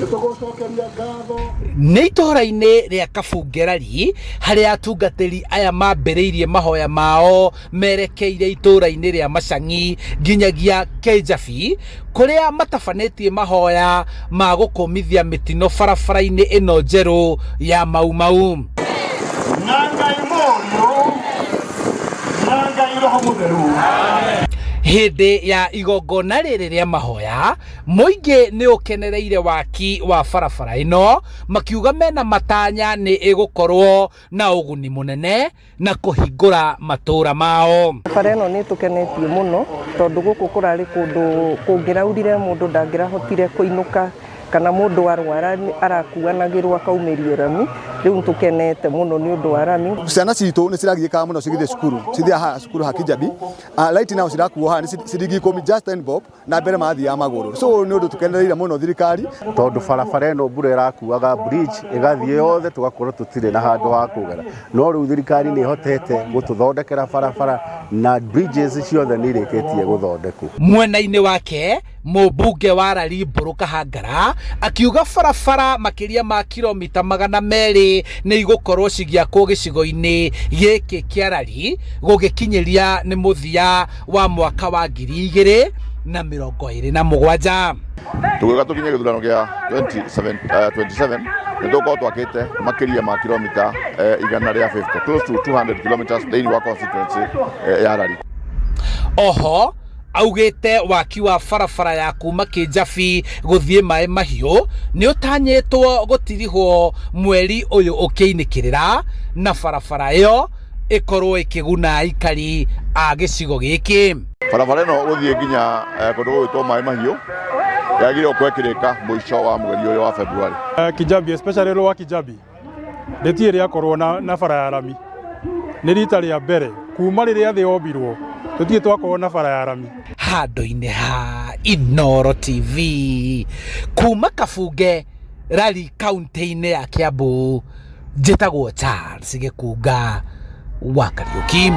Nĩtũgũcokeria ngatho. Nĩ itũũra-inĩ rĩa Kabungerari harĩa atungatĩri aya mambĩrĩirie mahoya mao merekeire itũũra-inĩ rĩa Macang'i nginyagia Kĩnjabi kũrĩa matabanĩtie mahoya ma gũkũmithia mĩtino barabara-inĩ ĩno njerũ ya Mau Mau. Na Ngai Mũriũ, na Ngai Roho Mũtheru. Hĩndĩ ya igongona rĩrĩ rĩa mahoya, mũingĩ nĩ ũkenereire waki wa barabara ĩno, makiuga mena matanya nĩ ĩgũkorwo na ũguni mũnene na kũhingũra matũũra mao. Bara ĩno nĩ ĩtũkenetie mũno tondũ gũkũ kũrarĩ kũndũ kũngĩraurire mũndũ ndangĩrahotire kũinũka kana mũndũ arwara arakuanagĩrwo akaumĩrio rami. Rĩu nĩ tũkenete mũno nĩ ũndũ wa rami. Ciana citũ nĩ ciragiĩkaga mũno cigĩthiĩ cukuru, cithiaga haha cukuru ha Kijabi. Right now cirakuo haha nĩ ciringi ikũmi, just 10 bob, na mbere mathiaga magũrũ. So nĩ ũndũ tũkenereire mũno thirikari. Tondũ barabara ĩno mbura ĩrakuaga bridge ĩgathiĩ yothe, tũgakorwo tũtirĩ na handũ ha kũgera, no rĩu thirikari nĩ ĩhotete gũtũthondekera barabara na bridges ciothe nĩ irĩkĩtie gũthondekwo. Mwena-inĩ wake, mũmbunge wa Rari Mbũrũ Kahangara akiuga barabara makĩria ma kilomita 200 nĩ igũkorwo cigĩakwo gĩcigo-inĩ gĩkĩ kĩa Rari gũgĩkinyĩria nĩ mũthia wa mwaka wa 2027. Tũgĩũka tũkinye gĩthurano gĩa 27 nĩ tũgũkorwo twakĩte makĩria ma kilomita 150, close to 200 kilometers thĩinĩ wa constituency ya Rari. Oho augĩte waki wa barabara ya kuma Kĩnjabi gũthiĩ Maĩ Mahiũ nĩ ũtanyĩtwo gũtirihwo mweri ũyũ ũkĩinĩkĩrĩra, na barabara ĩyo ĩkorwo ĩkĩguna aikari a gĩcigo gĩkĩ. Barabara ĩno gũthiĩ nginya kũndũ gũgwĩtwo Maĩ Mahiũ yagĩrĩirwo gũkorwo ĩkĩrĩka mũico wa mweri ũyũ wa February. Kijabi, especially Lower Kijabi, rĩtirĩ rĩakorwo na bara ya rami. Nĩ rita rĩa mbere kuma rĩrĩa thĩ yombirwo tũtirĩ twakorwo na bara ya rami. Handũ-inĩ ha Inooro TV kuma Kabunge Rari kaunti-inĩ ya Kiambu, njĩtagwo Charles Gĩkunga wa Kariũki.